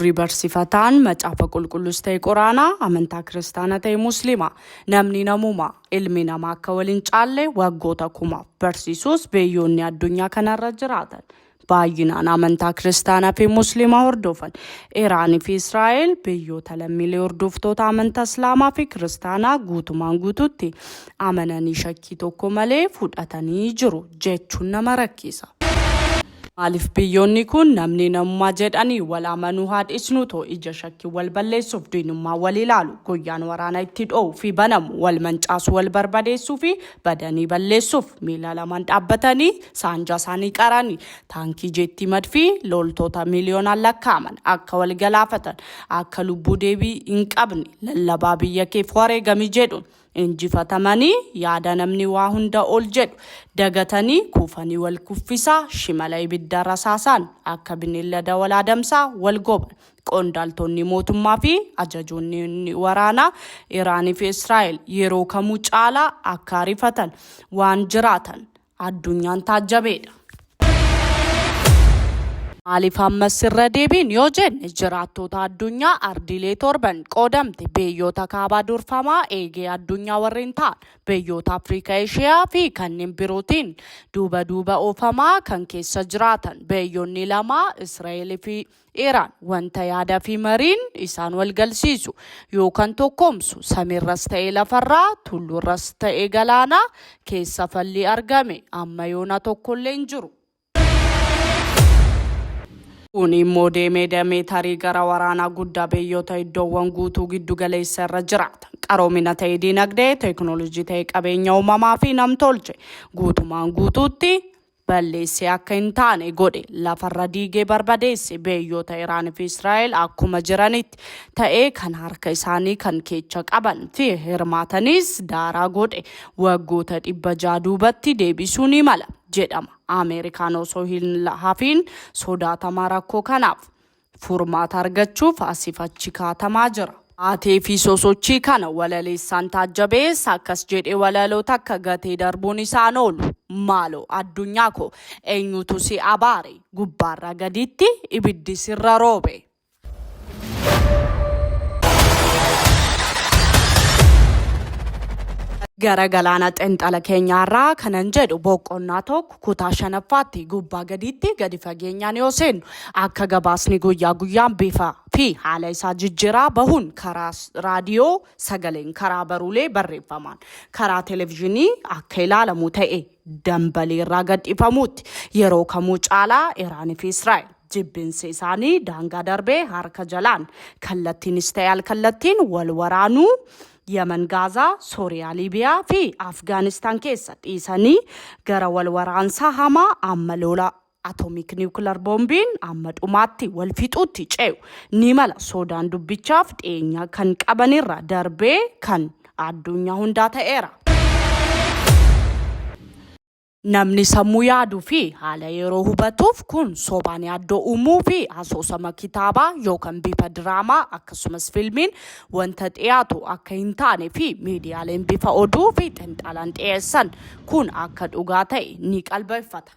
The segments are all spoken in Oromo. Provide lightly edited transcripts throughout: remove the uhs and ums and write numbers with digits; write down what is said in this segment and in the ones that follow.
Bu'uurri barsifataan Macaafa Qulqulluus ta'e Quraanaa, amantaa Kiristaana ta'e Muslimaa, namni namuma, ilmi namaa akka wal hin caalle waggoota kumaaf barsiisuus biyyoonni addunyaa kanarra jiraatan baay'inaan amantaa Kiristaanaa fi Muslimaa hordofan. Iraanii fi Israa'el biyyoota lammiilee hordoftoota amantaa Islaamaa fi Kiristaanaa guutumaan guututti amananii shakkii tokko malee fudhatanii jiru jechuun nama rakkisa. Maaliif biyyoonni kun namni namummaa jedhanii wal amanuu haa dhiisnutoo ija shakkiin wal balleessuuf diinummaan wal ilaalu, guyyaan waraana itti dho'u fi banamu, wal mancaasuu wal barbadeessuu fi badanii balleessuuf miila lamaan dhaabbatanii saanjaa isaanii qaranii taankii jeettii madfii loltoota miiliyoonaan lakkaa'aman akka wal galaafatan akka lubbuu deebii hin qabne lallabaa biyya keef wareegami jedhuun injifatamanii yaada namni waa hunda ol jedhu dagatanii kufanii wal kuffisaa shimala ibidda rasaasaan akka bineellada wal adamsaa wal goban. Qondaaltonni mootummaa fi ajajoonni waraanaa Iraanii fi Israa'el yeroo kamuu caalaa akka arifatan waan jiraatan addunyaan taajjabeedha. Maaliif ammas irra deebiin yoo jenne jiraattoota addunyaa ardiilee torban qoodamte biyyoota kaabaa durfamaa eegee addunyaa warreen ta'an biyyoota Afrikaa, Eeshiyaa fi kanneen birootiin duuba duuba oofamaa kan keessa jiraatan biyyoonni lama Israa'el fi Iraan wanta yaada fi mariin isaan wal galsiisu yookaan tokkoomsu samiirras ta'ee lafarraa tulluurras ta'ee galaanaa keessa falli argame amma yoona tokkollee hin jiru. Kun immoo deemee deemee tarii gara waraanaa guddaa biyyoota iddoowwan guutuu giddu galeessa irra jiraatan qaroomina ta'ee dinagdee, teeknooloojii ta'ee qabeenya uumamaa fi namtolche guutumaan guutuutti balleessee akka hin taane godhe lafarra diigee barbadeesse biyyoota Iraan fi Israa'el akkuma jiranitti ta'ee kan harka isaanii kan keecha qaban fi hirmaatanis daaraa godhe waggoota 600 duubatti deebisuu ni mala jedhama. Ameerikaan osoo hin hafiin sodaatamaa rakkoo kanaaf furmaata argachuuf asiif achi kaatamaa jira. Haatee fi sosochii kana walaleessaan taajjabees akkas jedhee walaloo takka gatee darbuun isaan oolu. Maaloo addunyaa koo eenyutu si abaare gubbaarraa gaditti ibiddi sirra roobe. Gara galaana xinxala keenyaarraa kanan jedhu boqonnaa 1 kutaa 5ffaatti gubbaa gadiitti gadi fageenyaan yoo seennu akka gabaasni guyyaa guyyaan bifa fi haala isaa jijjiraa bahuun karaa raadiyoo sagaleen karaa baruulee barreeffamaan karaa televizhinii akka ilaalamu ta'e dambalii irraa gadhiifamuutti yeroo kamuu caalaa Iraanii fi Israa'el jibbinsi isaanii daangaa darbee harka jalaan kallattiinis ta'e alkallattiin wal waraanuu Yaman Gaazaa, Sooriyaa Liibiyaa fi Afgaanistaan keessa dhiisanii gara wal waraansaa hamaa amma lola atomic niwukilar boombiin amma dhumaatti wal fixuutti ce'u ni mala soodaan dubbichaaf dhiyeenya kan qabanirra darbee kan addunyaa hundaa ta'eera. Namni sammuu yaaduu fi haala yeroo hubatuuf kun sobaan yaaddoo uumuu fi asoosama kitaabaa yookan bifa diraamaa akkasumas filmiin wanta dhiyaatu akka hin taane fi miidiyaaleen bifa oduu fi xinxalaan dhiyeessan kun akka dhugaa ta'e ni qalbeeffata.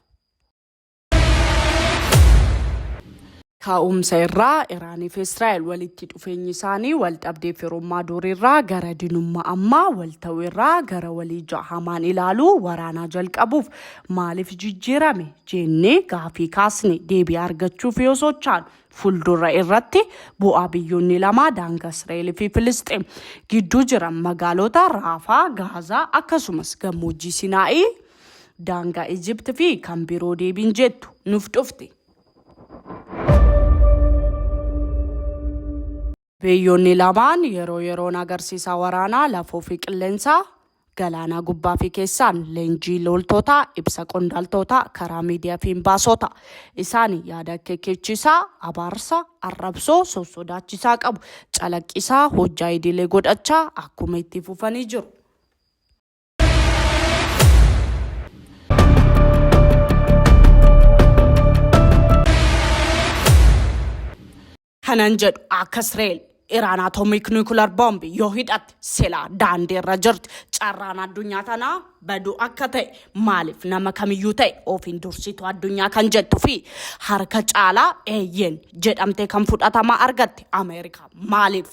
Ka'umsa irraa Iraanii fi Israa'el walitti dhufeenyi isaanii wal dhabdee firummaa duriirraa gara dinummaa ammaa wal ta'uu irraa gara walii ija hamaan ilaaluu waraanaa jalqabuuf maaliif jijjiirame jennee gaafii kaasne deebii argachuuf yoo sochaanu fuuldura irratti bu'aa biyyoonni lamaa daangaa Israa'el fi Filisxeem gidduu jiran magaalota Raafaa, Gaazaa akkasumas gammoojjii Sinaa'ii daangaa Ijipt fi kan biroo deebiin jettu nuuf dhufti. Biyyoonni lamaan yeroo yeroon agarsiisa waraanaa lafoo fi qilleensaa, galaanaa gubbaa fi keessaan, leenjii loltootaa, ibsa qondaaltootaa karaa miidiyaa fi imbaasota isaanii yaada akeekkachiisaa, abaarsa, arrabsoo, sossodaachisaa qabu calaqqisaa hojjaa idilee godhachaa akkuma itti fufanii jiru. Kanan jedhu akka Israa'el Iraan atomic nuclear bomb yoo hidhatte silaa daandii irra jirti. Carraan addunyaa tanaa baduu akka ta'e maaliif nama kamiyyuu ta'e ofiin dursituu addunyaa kan jettu fi harka caalaa eeyyeen jedhamtee kan fudhatama argatte Ameerikaa maaliif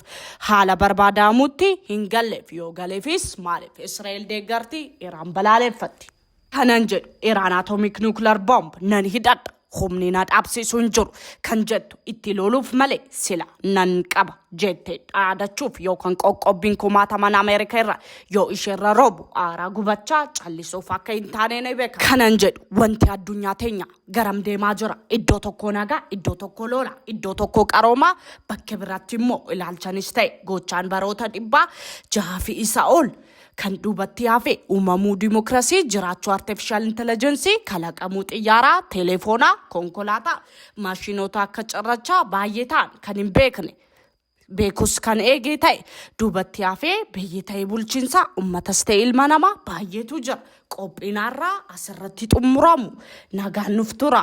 haala barbaadamutti hin galleef yoo galeefis maaliif Israa'el deeggarti Iraan balaaleffatti. Kanan jedhu Iraan atomic nuclear bomb nan hidhadha humni na dhaabsisu hin jiru kan jettu itti loluuf malee sila nan qaba jette dhaadachuuf yookaan qoqqobbiin kumaataman Ameerika irra yoo isheerra roobu aaraa gubachaa callisuuf akka hin taane ni beeka. Kanan jedhu wanti addunyaa teenya garam deemaa jira? Iddoo tokko nagaa, iddoo tokko lola, iddoo tokko qaroomaa, bakka biraatti immoo ilaalchanis ta'e gochaan baroota 600 fi isa ol kan duubatti hafe uumamuu dimokiraasii, jiraachuu artificial intelligence, kalaqamuu xiyyaaraa, teleefoonaa, konkolaataa, maashinoota akka cirrachaa baay'ee ta'an kan hin beekne beekus kan eegee ta'e duubatti hafee biyyi ta'e bulchiinsa uummatas ta'e ilma namaa baay'eetu jira. Qophiin har'aa asirratti xumuramu nagaan nuuf tura.